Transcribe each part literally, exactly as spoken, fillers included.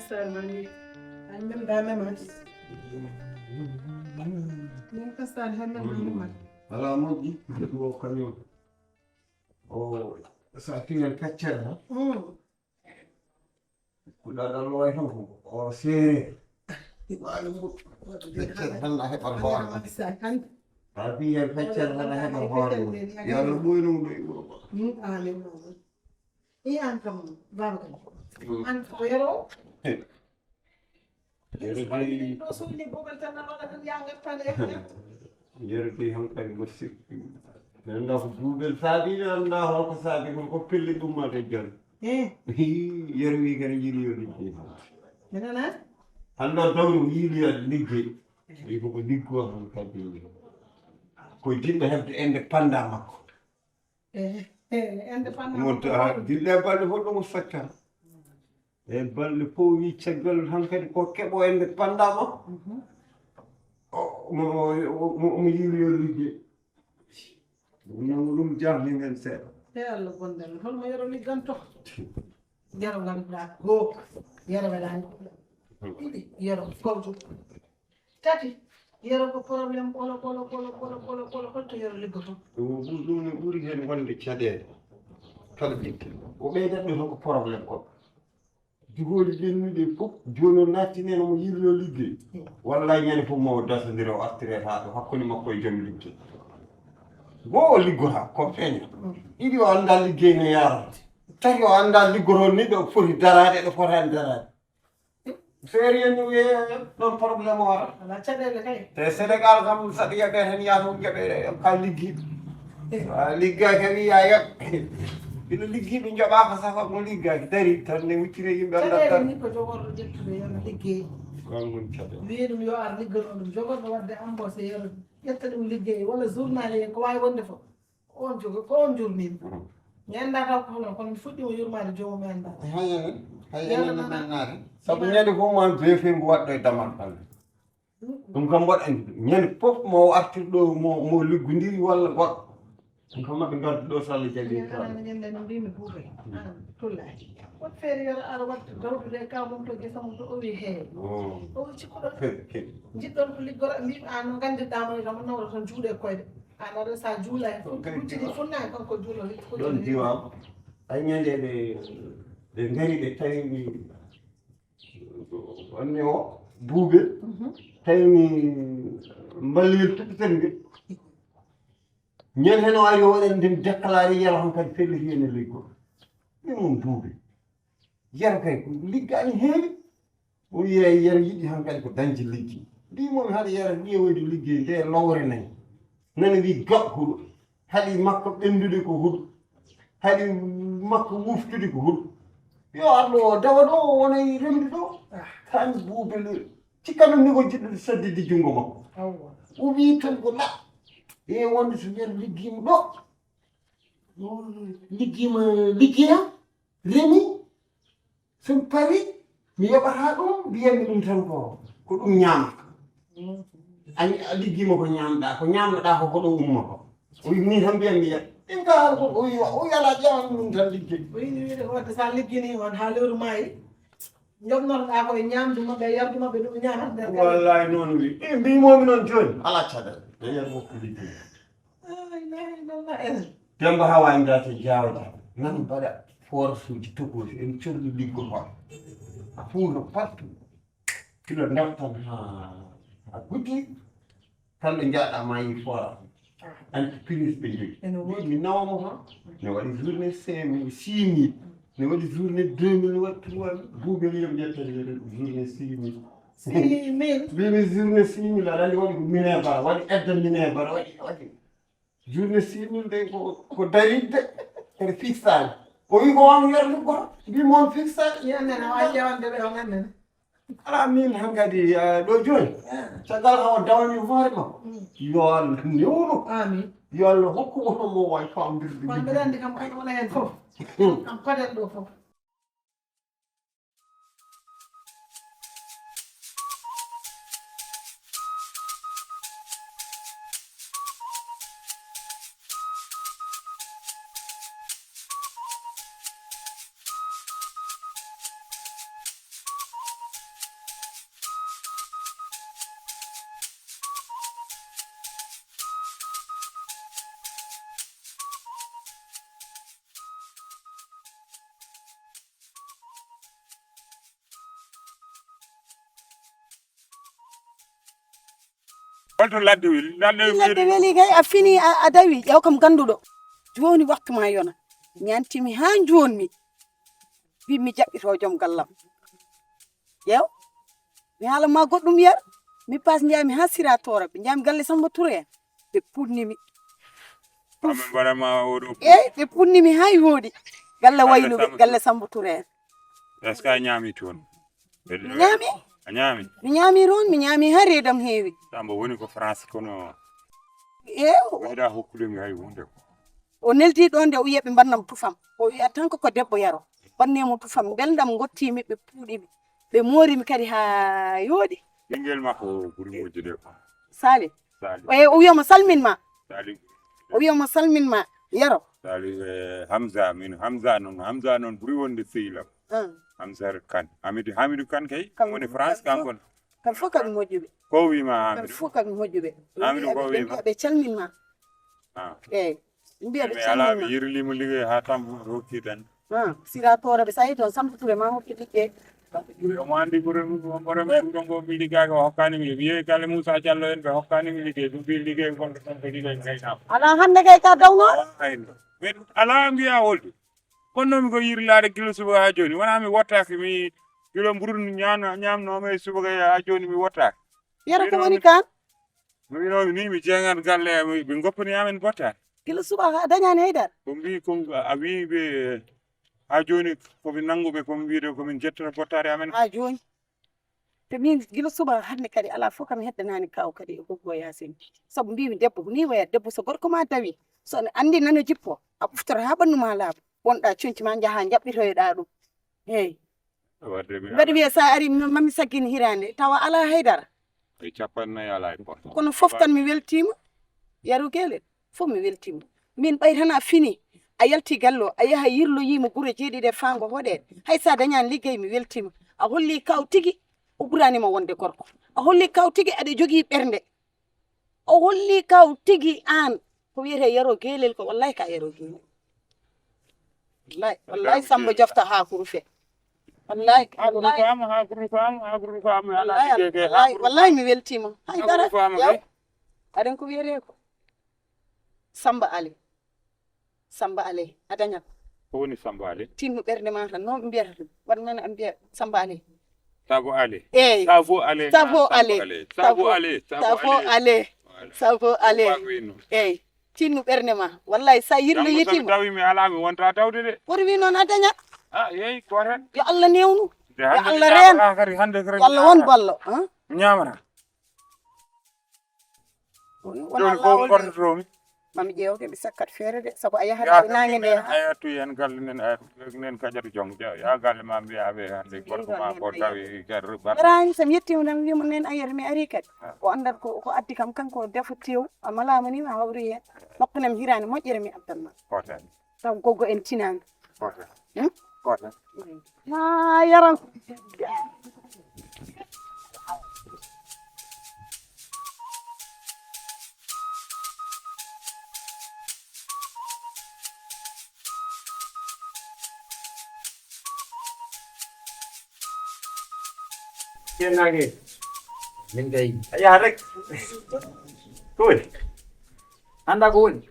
Sar mangi. An men ba me mas. Men ka sar han men mangi mas. Ala moƴƴi, ko kañum. O sa fiyan kaccere ha. Mm. Kuɗaɗal way tan ko o seere. Waɗi ngu. Feccere tan a heɓat hoore ma. Sa kan. A fiyan feccere tan a heɓat hoore ma. Yo Allah ɓoynu ɗo e wuro ma. Mm, amin, amin. I an kam, baba kan. Mm. An ko yero. Yero de. Ɗo suni bogal tan na wala tan ya ngar tan e. Yero de hankali mo sikki. Nanda ko buubel saabi, nanda holko saabi, kon ko pelle ɗum ma de jon. Eh. Hi, yero wi kadi yiɗi yo liggi. Menana? Ando dawru yiɗi yo liggi. Wi ko ko liggo hankali. Ko jiɗɗo heɓde indépendant makko. Eh, eh, indépendant. Mo ta, dille balɗe fof ɗum sacca. E balɗe fof wi caggal hankadi ko keɓo indépendant makko. Mhm. O, mo, mo, mo, mo yiwi yo ligge. Ɗum noon ɗum jahli ngen seeɗa. E Allah bonde Allah, holmo yero ligganto? Yero ngannduɗaa ko yero welaani. Ɗiɗi, yero fawtu. Tati, yero ko problème ɓolo, ɓolo, ɓolo, ɓolo, ɓolo, ɓolo, holto yero liggoto? Ɗum ɓuri, ɗum ne ɓuri heen wonde caɗeele. Kala ɓiɗɗo. Ko ɓeydatnoo tan ko problème ko. Juhooli ɓennuɗi fof, jooni o naattinii no mo yirloo liggey. Wallay ñande fof mo dasondire o artire haa ɗo hakkunde makko e joom liggey. Goo o liggota, ko feeña. Ɗiɗi o anndaa liggey no yaarata. Tati o anndaa liggotoo ni ɗo foti daraade, ɗo fotaani daraade. Feeri en wiye ɗon problème o ara. Ala caɗeele kay. Te Sénégal kam saɗa yaɓe tan yaata o jaɓe ka liggi. A liggaaki a wiya yaɓ. Ina liggiiɓe njoɓaaka safa mo liggaaki dari tan ne wiccire yimɓe anndaa caɗeele tan. Ni ko jogorɗo ƴettude yo liggeey. Kam woni caɗeele. Wiye ɗum yo ar liggano ɗum jogorɗo waɗde embauché yo ƴetta ɗum liggeey walla journalier ko waawi wonde fof. Ko on jogo, ko on jurmiiɗo. Mm. Mi anndaa taw ko hono, kono mi fuɗɗiima yurmaade joomum, mi anndaa. Hay enen, hay enen mi anndaade. Sabu ñande fof ma beefe ngu waɗɗo e damal ɓalli. Mm. Ɗum kam mboɗo anndi ɗum. Ñande fof mo o artir ɗo, mo, mo liggondiri walla goɗɗo. Ɗum kam maɓɓe ngardu ɗo so Allah jaɓi. Ñande no mbimi buuɓe. Mm. An, tullaaki. Won feere yoro ara waɗde dawdude e kaw mum to gesa mum to o wi hee. Oh. O wi cikkuɗon. Ke, ke. Njiɗɗon ko liggora, mbimi an no nganndirɗaa mo ni tan, nawra tan juuɗe e koyɗe. An aɗa sa juula e fuɗɗi, ɗi funnaani kanko juulo, ɗon diwaama. Ay ñande ɓe, ɓe ngari ɓe tawi mi, wanni o, buuɓe, tawi mi mballiyel tuɓɓitel ngel. Ñande heno ari o waɗani ndin déclaré yero hankadi felliti en e leydi ko. Ɗum on buuɓe. Yero kay ko liggaani heewi. O wiya yero yiɗi hankadi ko dañde liggi. Mbimomi haɗa yero ƴeewoyde liggi nde lowre nayi. Nana wi gaɓ huɗo. Haɗi makko ɓenndude ko huɗo. Haɗi makko wuftude ko huɗo. Yo arɗo o dawa ɗo o wona e remde ɗo. Tan buuɓe le. Cikkanno ni ko jiɗɗo saddidi junngo makko. Awwa. O wi tan ko la. E wonde so yero liggiima ɗo. Liggiima, liggiya, remi, so mi pari, mi yoɓata ɗum, mbiyanmi ɗum tan ko, ko ɗum ñaamata. A, a liggiima ko ñaamɗaa, ko ñaamnoɗaa ko, ko ɗo umma ko. O wi, min tan mbiyanmi, ya, ɗin ka haala ko, o wi, o wi, alaa ƴeewan ɗum tan liggi. O yiɗi wiide ko wadde so a ligginii on haa lewru maayi, njoɓnotoɗaa ko e ñaamdu maɓɓe, e yardu maɓɓe, ɗum ñaamata nder galle. Wallaay noon wi. Ɓe mbimomi noon jooni, alaa caɗeele. Ɓe yiyat ko liggi. La ilaha illallah. Demba Hawa en ngati jawja. Nan mbaɗa force uji tokoji en corri liggo ma. A fuuro partout. Kilo ndartan ha, ha guddi. Tan ɓe njaɗa ma yi fora. Entreprise ɓe jogi. Ene woodi. Mi nawamo ha. Ne waɗi journée cinq mille, six mille. Ne waɗi journée deux mille, ne waɗi trois mille. Buuɓe wiya mi ƴettani journée six mille. Six mille. Mbimi journée six mille aɗa andi waɗi ko mine bara, waɗi edda mine bara, waɗi, waɗi. Journée six mille de ko, ko daridde, ene fixaani. O wi ko on yer luggoto, mbimi on fixaani. Ñande na wawi ƴewande ɓe on annene. Ala min hankadi, eh, ɗo jooni. Ah. Caggal hawa dawani hoore makko. Mm. Yo Allah newnu. Amin. Yo Allah hokku mo homo wawi famdirde. Kon mbeɗa andi kam kadi wona hen fof. Kam koden ɗo fof. Holto ladde weli? Ladde Ladde weli kay a fini a dawi ƴeew kam ganduɗo. Joni waktu ma yona. Ñantimi ha jonmi. Wi mi jaɓɓito joom gallam. Ƴeew. Mi haalan ma goɗɗum yer. Mi pas njami ha sira tora ɓe njami galle Samba Touré en. Ɓe puɗnimi. Amin mbaɗama oɗo. Eyyi ɓe puɗnimi ha yooɗi. Galle wayluɓe galle Samba Touré en. Est-ce que a ñaami toon? Mi ñaami. A ñaami? Mi ñaami toon mi ñaami ha reedam heewi. Samba woni ko France kono. Ew. Meeɗa hokkudemi hay hunde. O neldi ɗon nde o wiya ɓe mbannam tufam. O wiya tan ko debbo yaro. Bannemo tufam beldam gottimi ɓe puuɗimi. Ɓe moorimi kadi ha yooɗi. Ɓinngel makko ɓuri moƴƴude ko. Sali. Sali. E o wiya mo salmin ma. Sali. O wiya mo salmin ma yaro. Sali e Hamza min Hamza noon Hamza noon ɓuri wonde sehil am. Hamza Kane Hamidou Hamidou Kane kay. Kam woni France kam kon. Kam fof kadi moƴƴuɓe. Ko wima Hamidou? Kam fof kadi moƴƴuɓe. Hamidou ko wima? Ɓe calmin ma. Eyyi. Mbiya ɓe calmin ma. Ala mi yirlimo liggoy ha tambo hokki tan. Sira toora ɓe sahi toon Samba Touré ma hokki ligge. Omo andi ɓuuri ɓuuri ɓuuri ngo mi liggaaki o hokkaani mi ligge. Mi yehi Kalle Moussa Diallo en ɓe hokkaani mi ligge. Ɗum mbi ligge gonɗo tan ko ligge gaynako. Ala hannde kay ka dawno. Ayno. Min ala mbiya holde. Konnomi ko yirlaade gila subaka haa jooni wonaa mi wottaaki mi kilo mburu ñaamnooma e subaka haa jooni mi wottaaki. Yero ko woni kaan? Mi winomi ni mi jeeŋat galle ɓe goppani amen bottaari. Gila subaka a dañaani haydara? Ko mbi ko a wi ɓe haa jooni komin nannguɓe komin wiide komin jettata bottaari amen. Haa jooni. Te min gila suba hannde kadi alaa fof kam heddanaani kaw kadi e goggo Yaasin. Sabu mbimi debbo ko nii wayata debbo so gorko ma dawi so ne anndi nana jippo a ɓuftata haa ɓanndu ma laaɓa wonɗa coñci ma njaha njaɓɓitoyoɗa ɗum. Eey. Mbaɗi wiya sa ari mami saggin hiraande tawa alaa haydara. Ay capannayi alaa e goto. Kono fof tan mi weltiima. Yaro Gelel. Fof mi weltiima. Min ɓay tan a fini a yalti galle o a yaha yirloyiima gure jeeɗiɗi e faango hoɗeede hay so a dañaani liggey mi weltiima. A holli kaw tigi o ɓuraani ma wonde gorko. A holli kaw tigi aɗa jogii ɓernde. O holli kaw tigi aan ko wiyetee Yero Geelel ko wallaay ka Yero Geelel. Wallaay wallaay Sammba jofta haa ko rufe. Wallaay wallaay. Wallaay mi weltiima. Hay dara yaw. Aɗen ko wiyetee ko. Samba Ali. Samba Ali a dañat. Ko woni Samba Ali? Tinno ɓernde ma tan noon ɓe mbiyata ɗum. Waɗ men a mbiya Samba Ali. Sabo Ali. Eyyi. Sabo Ali. Sabo Ali. Sabo Ali. Sabo Ali. Sabo Ali. Sabo Ali. Eyyi. Tinno ɓernde ma. Wallahi sa yirno yitima. Tawi mi ala mi wonta tawde de. Woni wi noon a dañat. Ah yeyi ko tan. Yo Allah newnu. Yo Allah reen. Yo Allah won ballo. Ñamata. Joni ko gortotomi. Mami ƴeewde mi sakkat feere de sabu a yahat e naange nde. A yattu hen galle nen a nen kajatu jom ya galle ma mbiya ɓe hande gorko ma ko tawi garɗo. Rani so mi yettima tan mi wima nen a yiyata mi ari kadi o andat ko ko addi kam kanko defo tew a malama ni ma hawri hen makko nam hirani moƴƴere mi addan ma. Koten. Taw gogo en tinani. Koten. Koten. Haa yaran. Kennage min kay a yaha rek. Ko woni? Annda ko woni?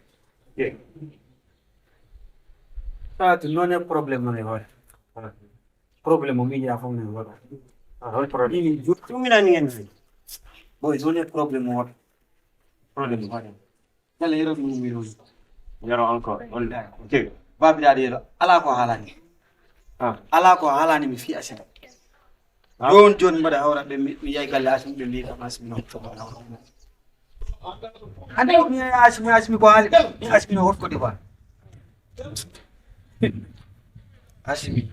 Tawatu noon e problème noon e hoore. Problème o miijiɗa fof noon waɗo. Hol problème? Ɗum minani en hay. Boy noon e problème o waɗo. Problème o waɗo. Yalla yero ɗum mi noon. Yero encore. Wonde. Jega. Babiraɗo yero ala ko haalani. Ala ko haalani mi fi asina. Joni joni mbaɗa hawra ɓe mi yahi galle asmi ɓe mbi kam asmi noon. Ande mi asmi asmi ko haali mi asmi no wotko de quoi. Asmi.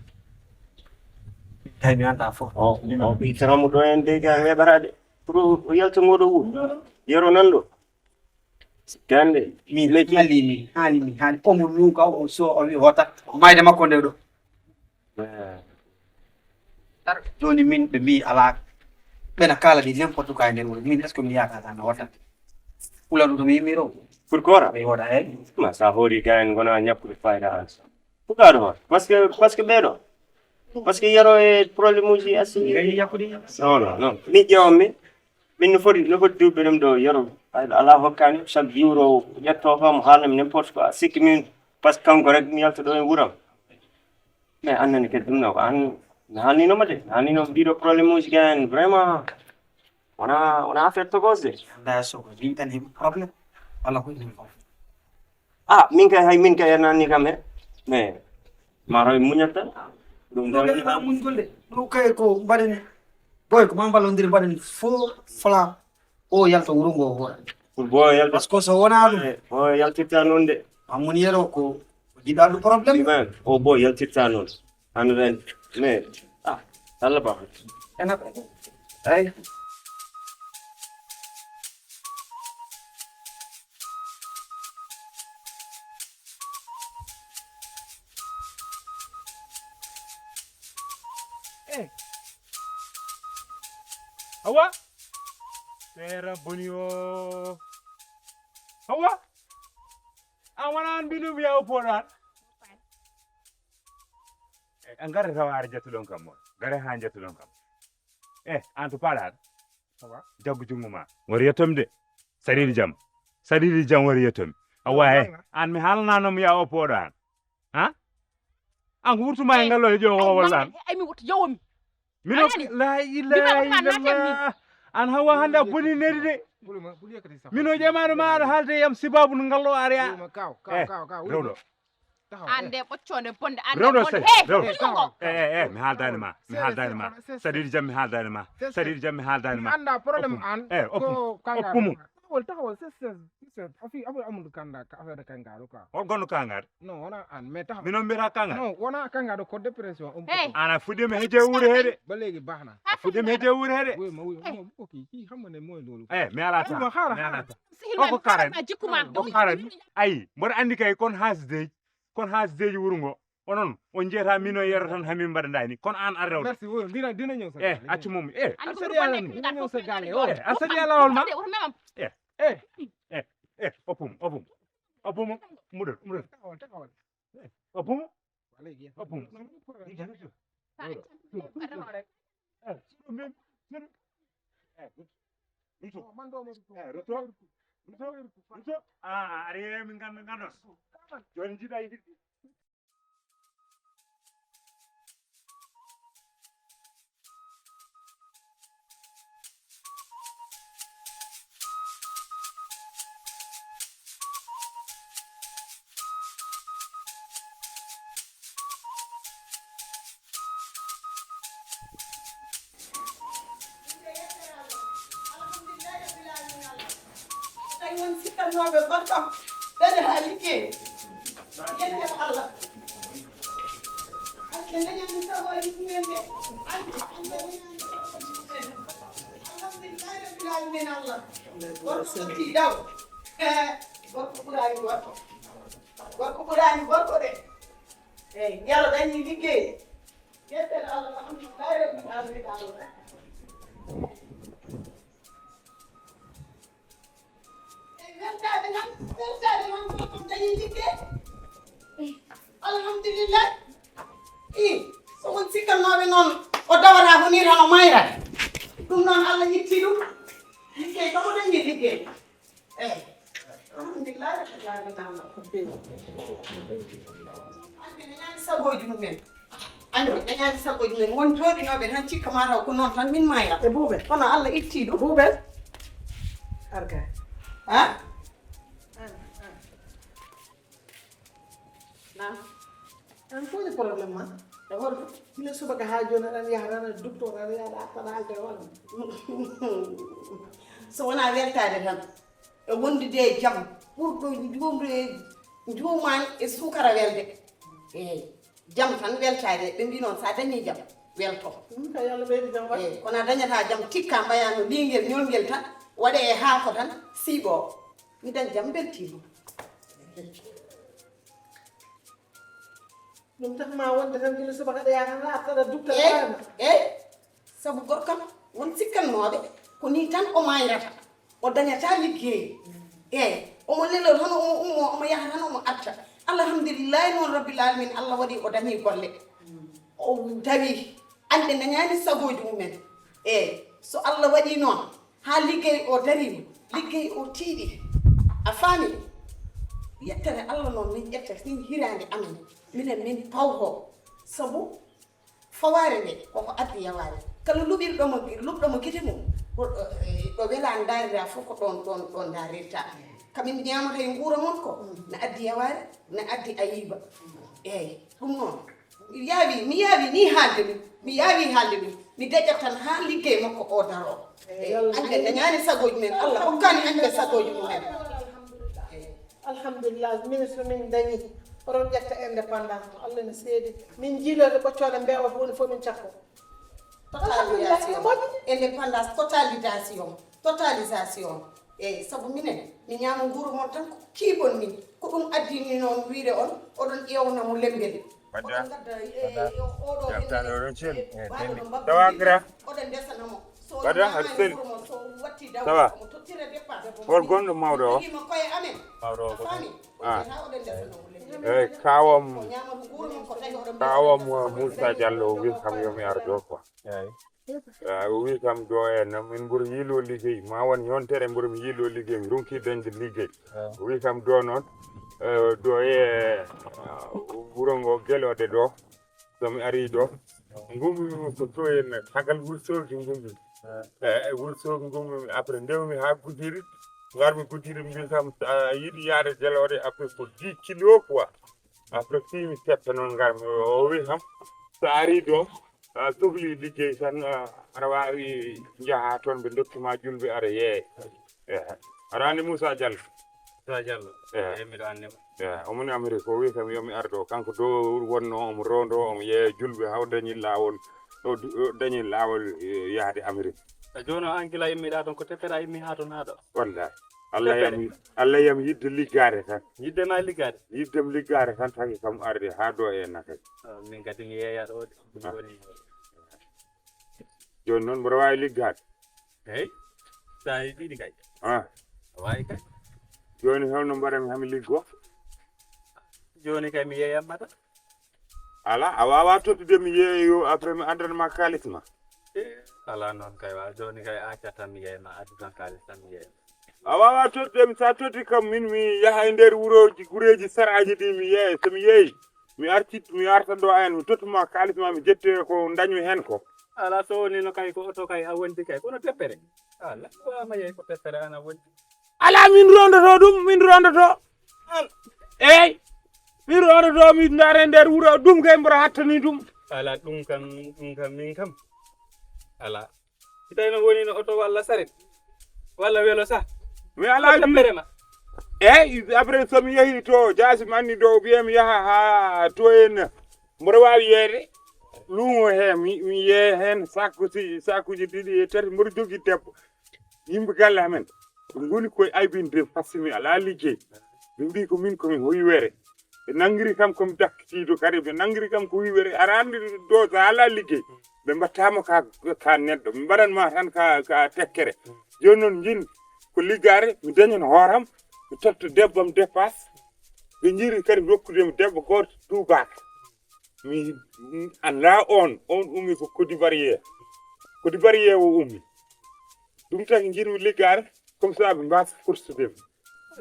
Tawi mi anda fof. O o ɓi taramu ɗo en de ga weɓarade. Pour o yalta ngoɗo wuro. Yero nan ɗo. Gande. Mi haali mi haali mi haali omo nuka o so o wi hota. Mayde makko nde ɗo. Joni min ɓe mbi ala ɓena kala ɗi n'importe quoi e nder wuro min est ce que mi yiyata tan no watta ɓula ɗum to mi yimmi ɗo. Pour kora mi woɗa hen. Ma sa hoori gayen gona ñappude fayda an. Pukaɗo hon parce que parce que ɓeɗo parce que yero e problème uji assi. Yakkude. Non non non mi ƴewammi. Min no foti, no foti duuɓi ɗum ɗo yero. Ay, alaa hokkaani, chaque jour o ƴetto kam, haalam n'importe quoi. Sikki min, parce que kanko rek mi yalta ɗo e wuram. Mais annani kadi ɗum ɗo ko an, mi haalnino ma de, mi haalnino ma ɗiɗo problème uji gay en, vraiment. Wona, wona affaire togos de. Anda so ko yimɓe heɓi problème, walla ko ɗum ɗo. Ah, min kay, hay min kay, en anni kam he. Mais, ma roy muñat tan. Ɗum ɗo ɗo kay ɗo muñgol de. Ɗo kay ko mbaɗen, boy, ko ma mballondir mbaɗen fo fala o yalta wuro ngo hoore. Pour boy yalta. Parce que so wona ɗum. Eh, boy yaltirta noon de. Mamoun yero ko jiɗa ɗum problème. Ɗiman, o boy yaltirta noon. Hande ren, mais, ah, Allah ba. Ena, ay. Eh. Awa. Seera boni o. Awa. A wona an mbinum yaw poɗan. Eh, a ngare tawa ara jattuɗon kam mo. Ngare ha jattuɗon kam. Eh, an to paɗa. Awa. Jaggu jungo ma. Wari yettom de. Sariri jam. Sariri jam wari yettom. Awa, eh. An mi halnano mi yaw poɗo an. Ha? An ko wurtuma e ngal ɗo e ƴowo walla an? Ay mi wurtu ƴowomi. Mino la ilaha illallah. An hawa hande a boni neri de. Mino ƴamaɗo ma aɗa haalde yam sibabu no ngal ɗo ari a. Eh, rewɗo. An de ɓoccoɗe bonde an de bonde. Rewɗo sey, rewɗo. Eh, eh, eh, mi haaldani ma, mi haaldani ma. Saɗiɗi jam mi haaldani ma. Saɗiɗi jam mi haaldani ma. Mi anda problème an. Eh, oppumo. Oppumo. Taxawol, taxawol, ses, ses, ses. Afi, afi, amul kanda, ka affaire de kanga, quoi. Hol gonno kanga? Non, wona an, mais taxaw. Mino mbiyata kanga? Non, wona kanga ɗo ko dépression. Hey. Ana fuɗɗima heje wuure he de. Ba léegi baax na. A fuɗɗima heje wuure he de. Oui, ma oui, ma ko ki, ki xam nga ne mooy loolu. Eh, mais ala ta. Ma xaaral, mais ala ta. Ko ko karen. Ko karen. Ay, mboɗo andi kay kon hasde, kon hasdeji wuro ngo. Onon, on jeeta mino yero tan hamin mbaɗa ndani. Kon an ar rewde. Merci, oui, dina, dina ñëw sa. Eh, accu mom. Eh. Asadi ala, dina ñëw sa gaale. Eh, asadi ala hol ma. Eh. Eh. Eh, eh, opum, opum. Opum, muɗal, muɗal. Taxawal, taxawal. Eh, opum. Opum. Eh, suɗu min, suɗu. Eh, ruto. Eh, ruto. Ruto, ruto. Ah, ari min ganda, ganda. Joni jiɗa yiɗi. Tawi won sikkannooɓe goɗɗo ɓeɗe haa liggey. Yettere Allah. Ande dañani sagoji mumen de. Ande, ande dañani sagoji mumen. Alhamdulillahi rabbil alamin Allah. Gorko sotti daw. He, gorko ɓuraani gorko. Gorko ɓuraani gorko de. Eyi, Yero dañi liggey. Yettere Allah, alhamdulillahi rabbil alamin Allah. Weltaade tan, weltaade tan, ko ɗum dañi ligge. Alhamdulillah. I, so won sikkannooɓe noon, o dawata ko nii tan o mayra. Ɗum noon Allah itti ɗum. Ligge kam o dañi ligge. Eyi. Alhamdulillah, rabbil alamin. Ande dañaani sagooji mumen. Ande dañaani sagooji mumen. Won jooɗinooɓe tan cikka maa taw ko noon tan min mayra. E Buubel. Kono Allah itti ɗum. Buubel. Arga. Ha? An, an. Naam. An ko woni problème ma? E holto? Gila subaka haa jooni aɗa yaha tan docteur aɗa yaha aɗa arta aɗa haalda e hoore ma. So wonaa weltaade tan. E wondude e jam ɓurɗo njuumre, njuumaani e suukara welde. Eyi, jam tan weltaade. Ɓe mbii noon, so a dañii jam, welto. Ɗum ka Yalla ɓeydi jam waɗ. Eyi, kono a dañataa jam, tikka mbayaa no liingel ñolngel tan, waɗee e haako tan, siiɓoo. Mi dañ jam, mbeltiima. Ɗum tan ma wonde tan gila subaka ɗo yaha tan arta aɗa dupta. Eyi, eyi. Sabu gorko kam won sikkannooɓe ko nii tan o maayrata, o dañataa liggey. Eey, omo leloo tan, omo ummoo, omo yaha tan, omo arta. Alhamdulillahi noon, Rabbil Alamin, Allah waɗii o dañii golle. O tawi añɓe dañaani sagooji mumen. Eey, so Allah waɗii noon, Haa liggey o dariri, liggey o tiiɗi. A faami? Yettere Allah noon min ƴetta ɗin hiraande amen, minen min pawho. Sabu fawaare nde koko addi yawaare. Kala luɓirɗo mo, luɓɗo mo gite mum, ko ɗo, eh, ɗo welaa ndaarira fof ko ɗoon, ɗoon, ɗoon ndaarirta. Kamin ñaamata e nguura mon ko, na addi yawaare, na addi ayiba. Eey, ɗum noon. Mi yaawi, mi yaawi ni haalde ɗum. Mi yaawi haalde ɗum. Mi daƴat tan haa liggey makko o daro. Eey, añɓe dañaani sagooji men. Allah hokkaani añɓe sagooji mumen. Eey. Alhamdulillah, min so min dañi, oɗon ƴetta indépendance mo, Allah ne seedi. Min jiiloyde ɓoccooɗe mbeewa ko woni fof min cakko. Totalisation, indépendance, totalisation, totalisation. Eey, sabu minen mi ñaama nguuru mon tan ko kiiɓon min. Ko ɗum addini noon wiyde on oɗon ƴeewna mo lembel. Oɗon ngadda e oɗo tawagra. Oɗon ndesana mo. Bada ak sel. Tawa. Hol gonɗo mawɗo o? Mawɗo o ko. Ah. Eyi, kawam, kawam Moussa Diallo o wi kam yo mi ar ɗo quoi. Eyi. Ah, o wi kam ɗo en min mburu yiilo liggey ma won yontere mburu mi yiilo liggey mi ronki dañde liggey. O wi kam ɗo noon, eh, ɗo e, ah, wuro ngo Gelooɗe ɗo. So mi arii ɗo, ngummi ko to en caggal Wulsoogi ngummi. E Wulsoogi ngummi, après ndewmi haa Gudiri, ngarmi Gudiri mbi kam so a yiɗi yaade Gelooɗe, après ko dix kilo quoi. Après fii mi teppa noon ngarmi, o wi kam so a arii ɗo, a sohli liggey tan, aɗa waawi njahaa toon ɓe ndokki ma julɓe aɗa yeeya. Aɗa anndi Moussa Diallo? Moussa Diallo? Eyi, miɗo anndi mo. Eyi, omo woni Amérique, o wi kam yo mi ar ɗo. Kanko ɗo wonnoo omo roondoo, omo yeeya julɓe, haa o dañi laawol, o dañi laawol yahde Amérique. Eyi, jooni o an gila immiɗaa toon, ko teppere a immii haa toon haa ɗo? Wallaahi. Allah yami, Allah yami yiɗde liggaade tan. Yiɗde ma liggaade? Yiɗde mi liggaade tan, tagi kam arde haa ɗo e na kadi. Min kadi mi yeeya ɗo de. Jooni noon mboɗo waawi liggaade? Eyi, so a yiɗi kay. Ah. A waawi kay. Jooni holno mbaɗanmi hami liggo? Jooni kay mi yeeyamma tan. Alaa, a waawaa tottude mi yeeyo après mi addan ma kaalis ma. Alaa noon kay wa jooni kay a accat tan mi yeeyma addu tan kaalis tan mi yeeyma. A waawaa tottude mi, so a totti kam min mi yaha e nder wurooji gureeji saraaji ɗi mi yeeya, so mi yeeyi mi arti mi arta ɗo en mi tottu ma kaalis ma mi jette ko dañmi heen ko. Alaa so wonino kay ko oto kay a wondi kay kono teppere. Alaa ko wama yeey ko teppere an a wondi. Alaa min rondoto ɗum min rondoto. Eey, min rondoto mi ndaara e nder wuro ɗum kay mboɗo hattani ɗum. Alaa ɗum kam ɗum kam min kam alaa. Si tawii noon wonii no oto walla saret walla welo sah. Mi alaa teppere ma. Eey, après so mi yehii to jaasi manni ɗo wiyee mi yaha haa to en mboɗo waawi yeeyde luumo hee mi yeeya heen sakuuji ɗiɗi e tati mboɗo jogii debbo. Yimɓe galle amen ɓe ngoni koye aybinde par ce que mi alaa liggey. Ɓe mbii ko min komin hoywere. Ɓe nanngiri kam komi dakkitiiɗo kadi ɓe nanngiri kam ko hoywere aɗa anndi ɗo so alaa liggey ɓe mbattaama ka ka neɗɗo ɓe mbaɗanma tan ka ka tekkere. Jooni noon njiɗmi ko liggaade mi dañan hooram mi totta debbo am dépasse. Ɓe njiɗi kadi mi rokkudemi debbo gooto tuubaaka. Mi anndaa oon, oon ummi ko Côte d'Ivoire. Côte d'Ivoire o ummi. Ɗum tagi njiɗmi liggaade comme ça ɓe mbaasa forsude mi.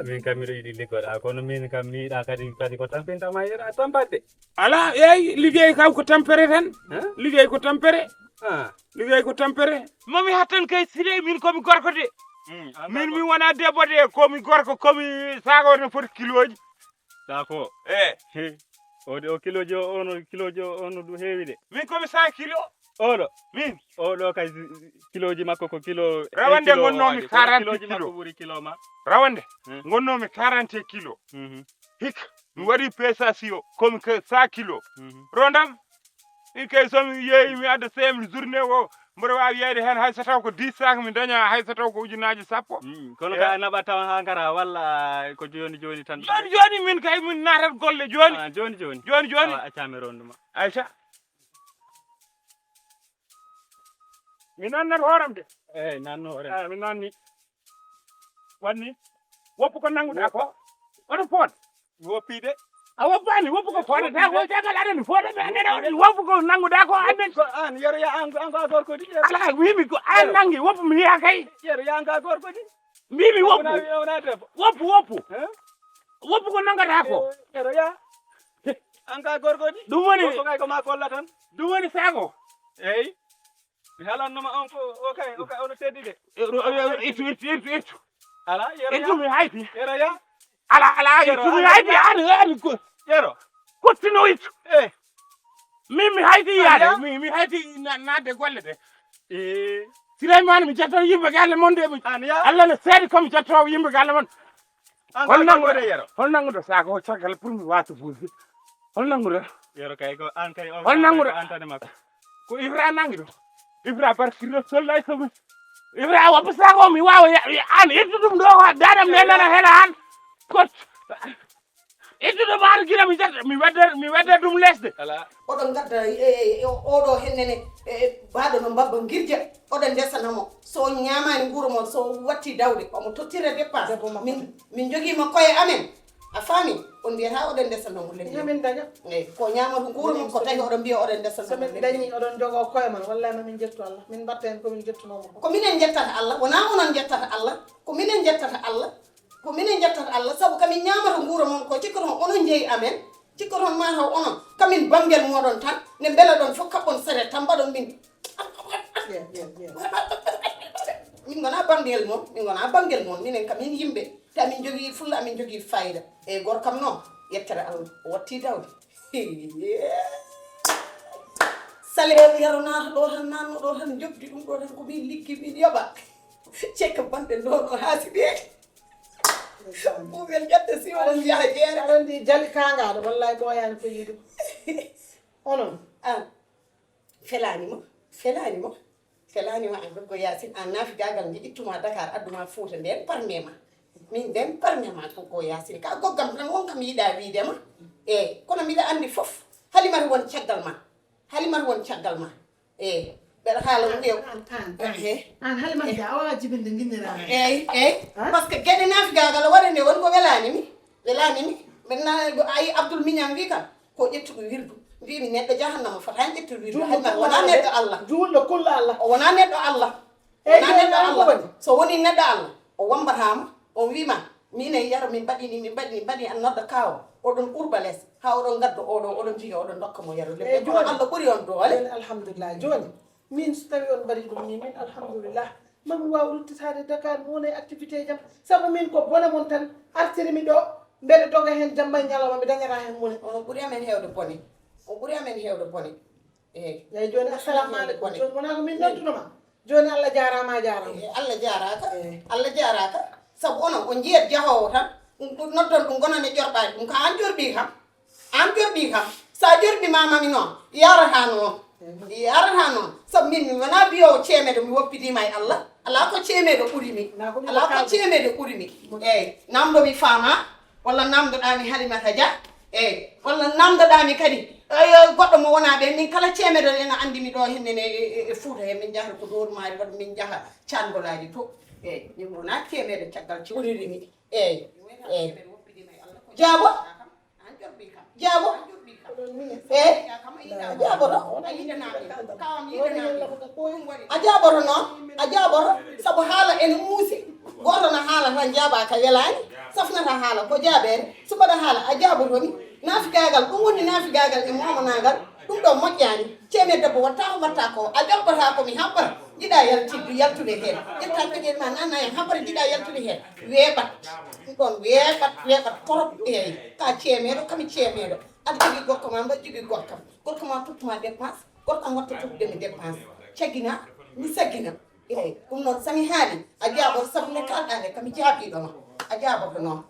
Min kam miɗo yiɗi liggoɗa kono min kam mi yiɗa kadi kadi ko tampintama yeɗa tampatde. Alaa, eey, liggey kam ko tampere tan. Liggey ko tampere. Liggey ko tampere. Momi hattan kay sirey min komi gorko de. Min mi wona debbo de komi gorko komi sago no foti kiloji. Saako. Eeh. He. O de o kiloji o ono kiloji o ono du heewi de. Min komi cent kilo. Oɗo. Min. Oɗo kay kiloji makko ko kilo. Rawande ngonnomi quarante kilo. Kiloji makko ɓuri kilo ma. Rawande. Hmm. Ngonnomi quarante kilo. Mhm. Hik. Mi waɗi pesation komi cent kilo. Mhm. Rondam. Min kay so mi yeeyi mi adda cinq mille journée o mboɗo waawi yeeyde heen hay so taw ko dix sac mi daña hay so taw ko ujunaaji sappo. Mm, kono ka a naɓat tawa haa ngara walla ko jooni jooni tan. Jooni jooni min kay min naatat golle jooni. Ah, jooni jooni. Jooni jooni. Awa accaa mi ronduma. Ayca. Mi nannat hooram de. Eey nanno hooram. Ah, mi nanni. Wanni. Woppu ko nannguɗaa ko. Oɗo poot. Mi woppii de. A woppaani, woppu ko fooɗata ko, caggal aɗani fooɗata, aɗani woppu ko nannguɗaa ko, aɗani. Ko aan, Yero, ya aan, aan ko a gorko di, Yero. Alaa, wiimi ko aan nanngi, woppu mi yaha kay. Yero, ya aan ko a gorko di. Mbiimi woppu. Wona, wona debbo. Woppu, woppu. He? Woppu ko nanngataa ko. Eh, Yero, ya. Aan ko a gorko di. Ɗum woni. Gorko kay ko maa golla tan. Ɗum woni sago. Eey. Mi haalannoma on ko, o kay, o kay, ono teddi de. Ittu, ittu, ittu, ittu. Ala, Yero ya. Ittu mi hayti. Yero ya. Ala, ala, ittu mi hayti, an, an, ko. Yero. Kottino ittu. Eh. Min mi hayti yaade, mi, mi hayti na-, naatde golle de. Eh. Suleymaani, mi ƴettan yimɓe galle mon de, mi. An ya. Alla ne seedi ko mi ƴettoowo yimɓe galle mon. An hol ka nannguɗo de, Yero? Hol nannguɗo saako o caggal pour mi waasa buusde? Hol nannguɗo? Yero kay ko an kay on. Hol nannguɗo? An tan e makko. Ko Ibra nanngi ɗo. Ibra barki Rasulullah so mi. Ibra woppa saako mi waawa ya-, ya-, an ittu ɗum ɗo, daɗam nde nana hela an. Kot. Ittu ɗum an gila mi jetta, mi wedda, mi wedda ɗum lesde. Ala. Oɗon ngadda, e, e, e, oɗo hennene, e, e, baɗo no mbabba ngirja. Oɗon ndesana mo. So ñaamaani nguuru mon, so watti dawde, omo tottira dépense. Debbo makko. Min, min njogii mo koye amen. A faami? On mbiyata oɗon ndesano mo lebbi. Min daña. Eey, ko ñaamata nguuru mum, ko tawi oɗon mbiya oɗon ndesano mo lebbi. So min dañi, oɗon jogoo koye mon, wallahi ma min njettu Allah. Min mbatta heen ko min njettunoo mo ko. Ko minen njettata Allah, wonaa onon njettata Allah. Ko minen njettata Allah. Ko minen njettata Allah, sabu kamin ñaamata nguuru mon ko cikkaton onon njeyi amen. Cikkaton mataw onon, kamin banngel mooɗon tan, nde mbelaɗon fof kaɓɓon saret tan mbaɗon min. Min ngonaa banngel mon, min ngonaa banngel mon, minen kam min yimɓe. Te amin njogii fulla, amin njogii fayida. Eey, gorko kam noon, yettere Allah, o watti dawde. Sale Yero naata ɗo tan, naatno ɗo tan, njoɓdi ɗum ɗo tan, ko min liggi, min yoɓa. Cekka banɗe ɗo, ɗo haa si ɓeeti. Ɓuuɓel ƴetta siwal, yaha jeere. Aɗa anndi jali kaangaaɗo, wallaay ɓooyaani ko yiɗi. Onon? An. Felaani mo, felaani mo, felaani mo, an ɗo ko Yaasin, an naafigaagal nde ittuma Dakar, adduma Fuuta, nden parme ma. Min nden parme ma ko, ko Yaasin. Ka goggam tan won kam yiɗa wiide ma. Eey, kono miɗa anndi fof. Halimata won caggal ma. Halimata won caggal ma. Eey, mbeɗa haala ɗum ɗo. An, an, an, an. Eey. An Halimata Dia, a waawaa jibinde nginniraama. Eey, eey. Parce que geɗe naafigaagal waɗa nde won ko welaani mi. Welaani mi. Min na, a yi Abdul Miñan wi kam. Ko ƴettuɗo wirdu. Mbiimi neɗɗo jahannama fota heen ƴettude wirdu. Juulɗo Hay mar kulla wonaa Allah neɗɗo de. Allah. Juulɗo kulla Allah. O wonaa neɗɗo Allah. Eey, wonaa jooni neɗɗo an ko Allah. Woni? So wonii neɗɗo Allah, o wammbataama, o wiima, minen Yero min mbaɗini, min mbaɗini, mbaɗi an nodda kaawo. Oɗon urba les, haa oɗon ngadda oɗo, oɗon njiya, oɗon ndokka mo Yero. Eey, jooni. Kono Allah ɓuri on doole. Jooni, alhamdulillah. Jooni, min so tawii on mbaɗii ɗum nii, min alhamdulillah. Mami waaw ruttitaade Dakar, mi wona e activité jam. Sabu min ko bone mon tan artiri mi ɗo, mbeɗa doga heen jamma e ñalawma, mi dañataa heen mone. On ɓuri amen heewde bone. On ɓuri amen heewde bone. Eey. Eey, jooni, assalamu aleykum. Bone. Jooni, wonaa ko min nodduno ma? Jooni, Allah jaaraama, a jaaraama. Eey, Allah jaaraaka. Eey. Allah jaaraaka. Sabu onon, on njiyat jahoowo tan, ɗum, ɗum noddon ɗum, gonan e jorɓaade ɗum. Ko aan jorɓii kam. Aan jorɓii kam. So a jorɓii ma mami noon, yaarataa noon. Yaarataa noon. Sabu min, mi wonaa biyoowo ceemeedo, mi woppidiima e Allah. Alaa ko ceemeedo ɓuri mi. Alaa ko ceemeedo ɓuri mi. Eey, naamndo mi faamaa, walla naamndoɗaa mi Halimata Dia. Eey, walla naamndoɗaa mi kadi, eey, goɗɗo mo wonaa ɓe. Min kala ceemeedo ene anndi mi ɗo henne ne e, e, e Fuuta he, min njahata ko Dooru Maari, walla min njaha Caangolaaji to. Eey, min wonaa ceemeedo caggal cewliri mi. Eey, eey. Jaabo? Jaabo? Eey, a jaaboto? A jaaboto noon? A jaaboto? Sabu haala ene muusi. Gooto na haala tan jaabaa ka welaani. Safnata haala ko jaabeede. So mbaɗa haala, a jaaboto mi? Naafigaagal, ɗum woni naafigaagal e moomanaagal. Ɗum ɗo moƴƴaani. Ceemeer debbo watta ko mbatta ko. A jaɓɓata ko mi haɓɓata. Jiɗa yaltiddu, yaltude heen. Ƴetta peƴel ma nanna heen haɓɓata, jiɗa yaltude heen. Weeɓat. Ɗum ɗoon weeɓat, weeɓat torop. Eey. Ka ceemeeɗo, kami ceemeeɗo. Aɗa jogii gorko ma, mbaɗa jogii gorkam. Gorko ma tottuma dépense, gorkam watta tottude mi dépense. Caggina, mi saggina. Eey. Ɗum noon, so mi haali, a jaaboto sabu nde kaalɗaa nde, kami jaabiiɗo ma. A jaaboto noon.